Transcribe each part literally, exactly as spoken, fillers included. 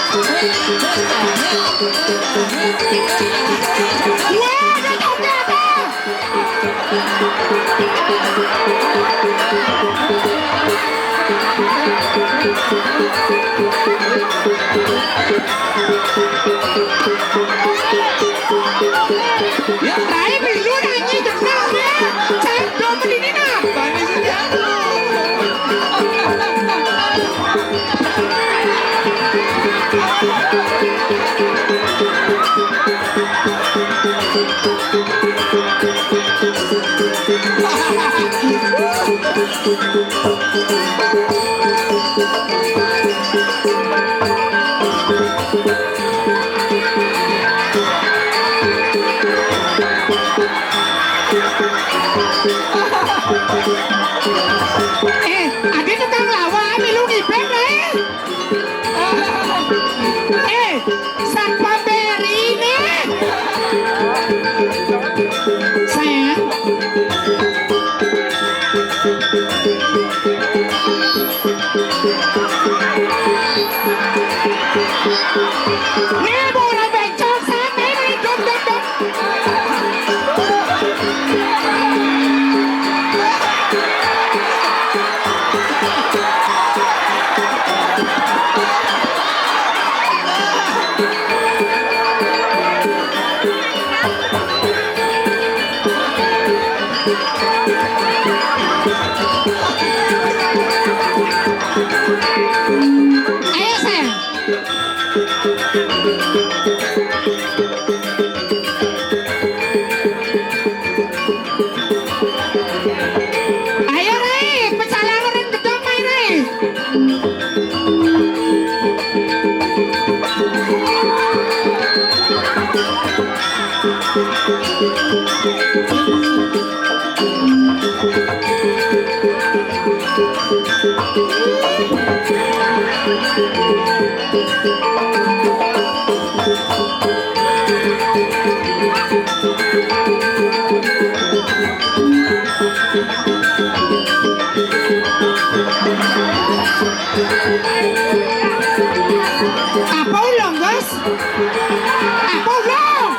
Wah, ada joget, ah! Rai milu nyanyi jebrang ya. Cai dom ini nah. Bani Sugiarto. Eh, ade tukang lawak, milu ngibing, eh. Eh, satpam B R I nih. Sayang. Nih, mau orang bencong, sampai nih, dong, dong, dong. Ayo, sayang. Ayo, Rai, pecalang orang gedong, mai, Rai. Apa ulung, Gus? Apa ulung?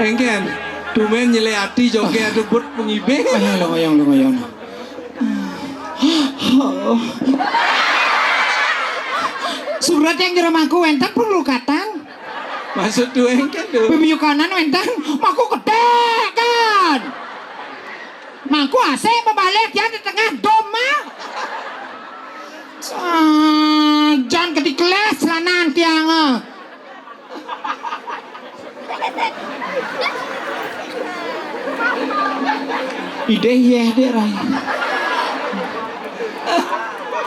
Engken, tumben nyelek ati joget debut pengibing. Ayo, lu ngoyong, lu ngoyong. Surat yang jero mangku wenten perlu katan. Maksud tuh engken tuh. Pemiukanan wenten, mangku gedek kan. Mangku asik bebalik ya di tengah dom mah. Ah, jan kedikeles celanan tiang, ah. Ide yeh dek, Rai.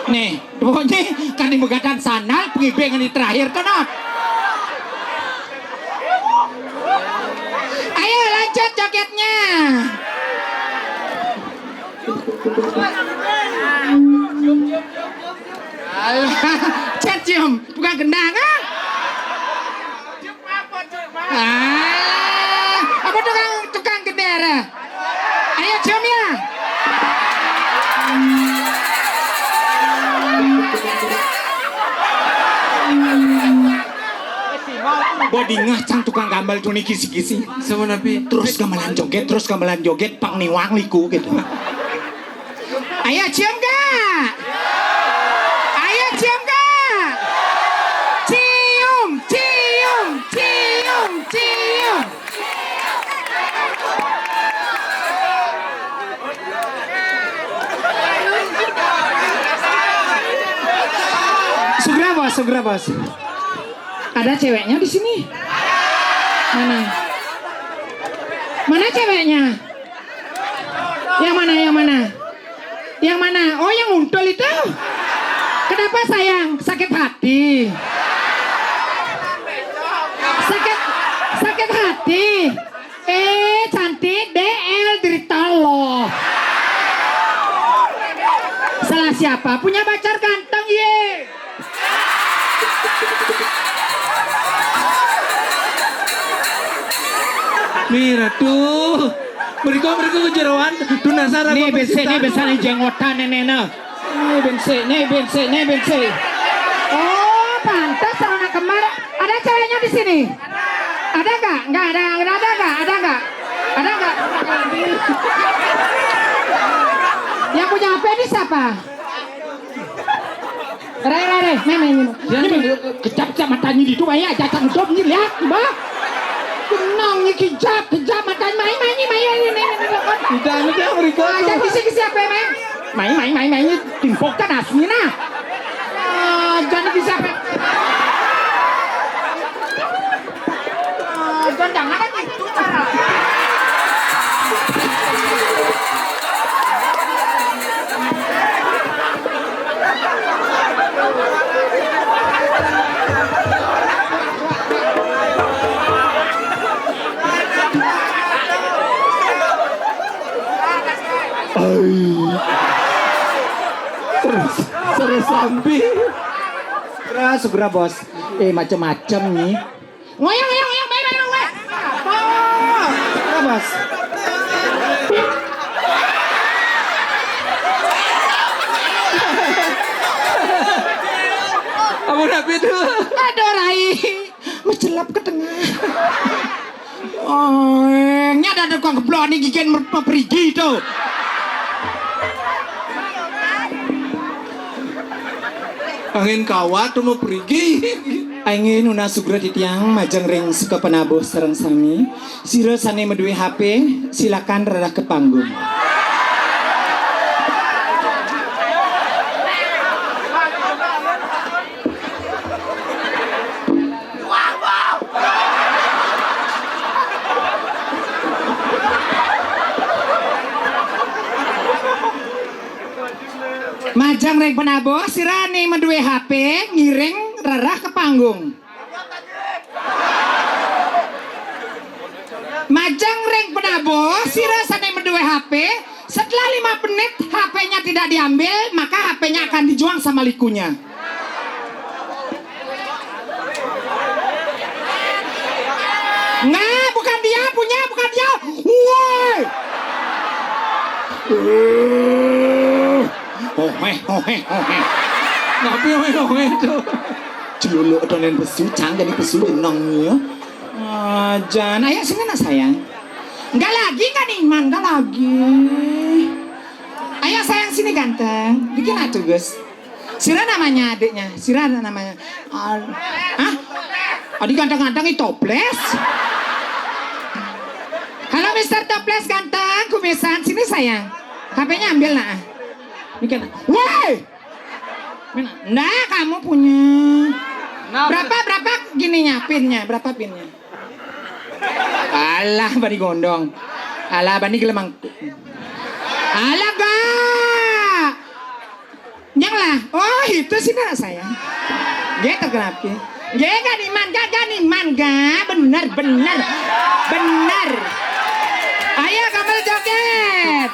Nih, pokoknya kan di megatan sandal, pengibing ini terakhir tuh, Not. Ayo lanjut jogetnya. Alah, cet cium, tukang gendang, ah? Alah, apa tukang, tukang gendera? Ayo cium ya. Mbok dingeh cang tukang gambel tuni kisi-kisi. Sama nabi. Terus gamelan joget, terus gamelan joget, pang niwang liku gitu. Ayo cium gak? Ayo cium gak? Cium, cium, cium, cium. Sugra bos, sugra bos. Ada ceweknya di sini? Mana? Mana ceweknya? Yang mana? Yang mana? Yang mana? Oh, yang untul itu. Kenapa sayang? Sakit hati. Sakit, sakit hati. Eh, cantik D L derita loh. Salah siapa? Punya pacar ganteng ye. Mira tuh. Mereka, mereka kejeroan. Tuh nasara. Nih besek, nih besek, nih jenggotan nenek nah. Nih bense, nih bense, nih bense. Oh, pantas celana kembar. Ada ceweknya di sini? Ada nggak? Nggak ada. Ada nggak? Ada nggak? Ada nggak? Yang punya H P ini siapa? Re, re, re, main, main, main. Ya, ini, ya. Kejap, kejap matanya di itu, aja, aja, canggung, nih, lihat, mbak. Kenang, nih, kejap, kejap matanya, main, main, main, main, main, main, main, main. Udah, ini dia, berikut. Aja, kisi, kisi, apa, main? Main, main, main, main, ini timpok kan asli, nah. Ah, jangan kisi, apa? Ah, jangan, jangan, apa, gitu, cara. Ai. Terus, terus sampai. Sugra, sugra, bos. Eh, macem-macem nih. Ngoyong, ngoyong, ngoyong, baik, baik, baik. Apa? Sugra, bos. Apa nabi itu? Aduh, Rai. Mecelap ke tengah. Oh, nya ada tukang geblok nih gigian mer-, perigi itu. Angin kawat tuh mau perigi. Angin nunas sugra titiang majeng ring suka penabuh sareng sami. Sira sane maduwe H P, silakan rerah ke panggung. Majeng ring penabuh, sira ane maduwe H P, ngiring rerah ke panggung. Majeng ring penabuh, sira sane maduwe H P, setelah lima menit H P-nya tidak diambil, maka H P-nya akan dijuang sama likunya. Nggak, bukan dia punya, bukan dia. Woi. Oheh, oheh, oheh. Ngapain oheh, oheh itu? Celuluk donen pesu, cang jadi pesu jenong ya. Ah, jangan, ayo sini nak sayang. Enggak lagi, enggak niman, enggak lagi. Ayo sayang sini ganteng. Bikin atuh, Gus. Sira namanya adiknya, Sira namanya. Al-, hah? Adi ganteng-ganteng itu toples. Halo Mister Toples ganteng, kumisan. Sini sayang. H P-nya ambil nah. Bikin. Woi! Nggak, kamu punya. Berapa, berapa gininya, pinnya? Berapa pinnya? Alah, bani gondong. Alah, bani gelemang. Alah, gak. Nyang lah. Oh, itu sih, nak saya. Gak terkenal. Gak, gak niman, gak, gak niman, gak. Bener, bener. Bener. Ayo, gambar joget.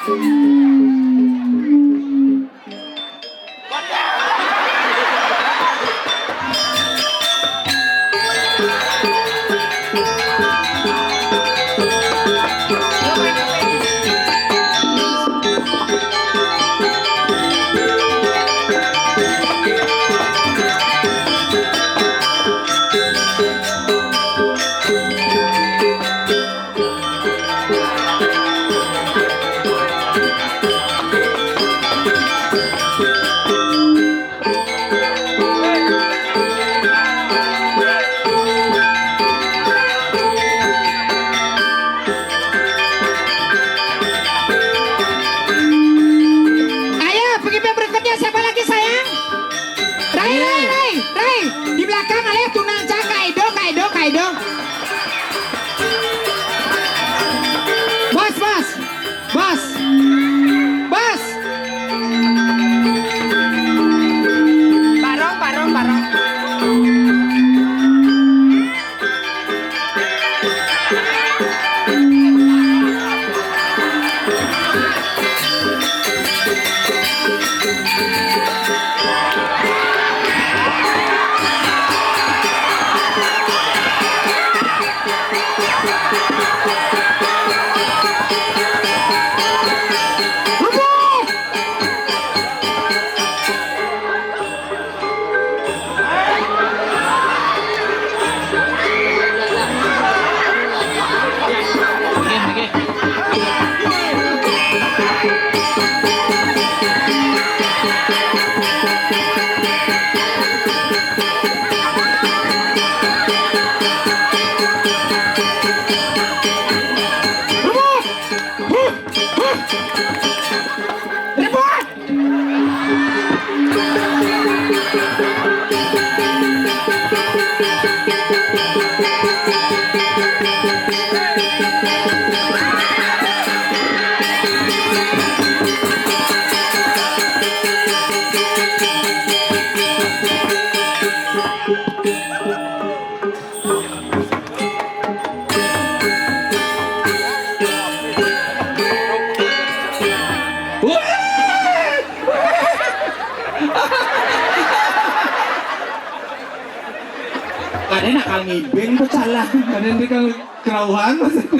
Ini nak kang ngibing pecalang. Ada yang kang kerauhan, maksudku.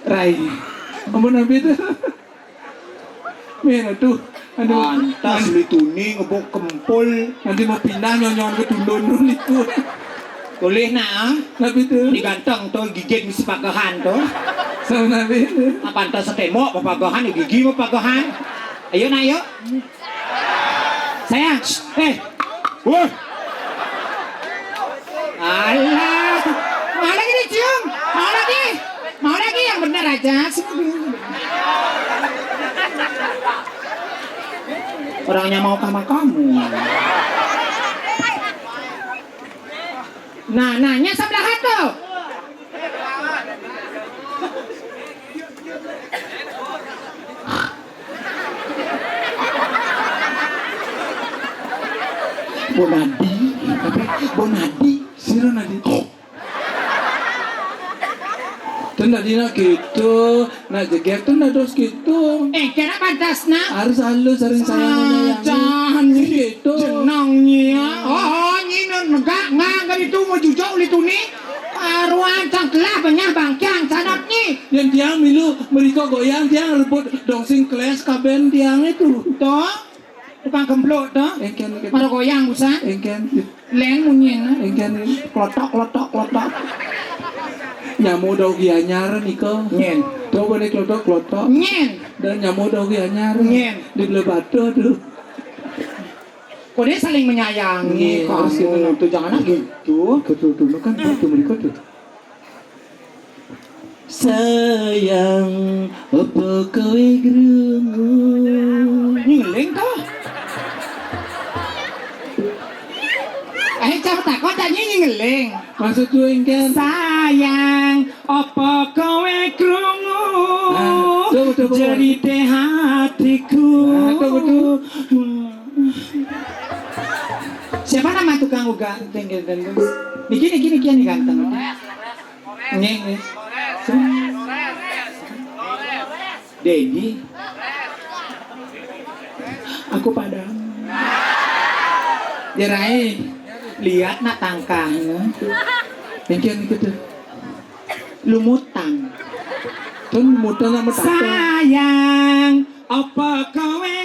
Rai. Ampun, nabi tu. Mira tu. Aduh. Pantas li tuni ngebuk kempul. Nanti mau pindah nyonyon ke tulun itu. Tulis nak, ah. Nabi tu. Diganteng tu, gigit mesti pagahan tu. Sama nabi tu. Ah, pantas setemok, pagahan, gigi pagahan. Ayo nak, ayo. Sayang, shh, eh. Woi. Alah, mau lagi dicium? Mau lagi? Mau lagi yang benar aja. Orangnya mau sama kamu. Nah, nanya sebelahan tuh. Bonadi, Bonadi. Sira nadi? Ten tadi nak gitu, nak jeger ten dados gitu. Eh, kena pantas nak. Harus halus, sering sayang menyayangi. Sajan gitu. Jenang nyi, ya. Oh, oh, nyi nun negak ngang kali tu mau jujuk li tuni. Aruan cangkelah benyah bangkiang sanap nyi. Yang tiang milu mereka goyang, tiang rebut dongsing keles kaben tiang itu. Tuh, tukang gemblok tuh. Engken, engken. Mara goyang busan. Engken. Leng munyin. Engken. Klotok, klotok, klotok. Nyamuk dau gianyar nika. Nyen. Tuh balik klotok, klotok. Nyen. Dan nyamuk dau gianyar. Nyen. Di belah batu tuh. Kok dia saling menyayangi. Nggih, harus kamu gitu. Tuh, jangan gitu. Betul, tuh, kan gitu mereka tuh. Sayang, apa kowe krungu? Ngeling to? Eh, cah takon tak nyi ngeling. Maksud tuh engken. Sayang, apa kowe krungu? Ah, tuh, tuh, tuh. Jerite hatiku. Ah, tuh, tuh. Hmm. Siapa nama tukang uga? Niki, niki, niki, ini ganteng. Nggih, nggih. Dedi. Aku padam. Jerai. Lihat nak tangkahnya. Niki, niki tuh. Lumutan. Tuh lumutan sama tangkah. Sayang, apa kowe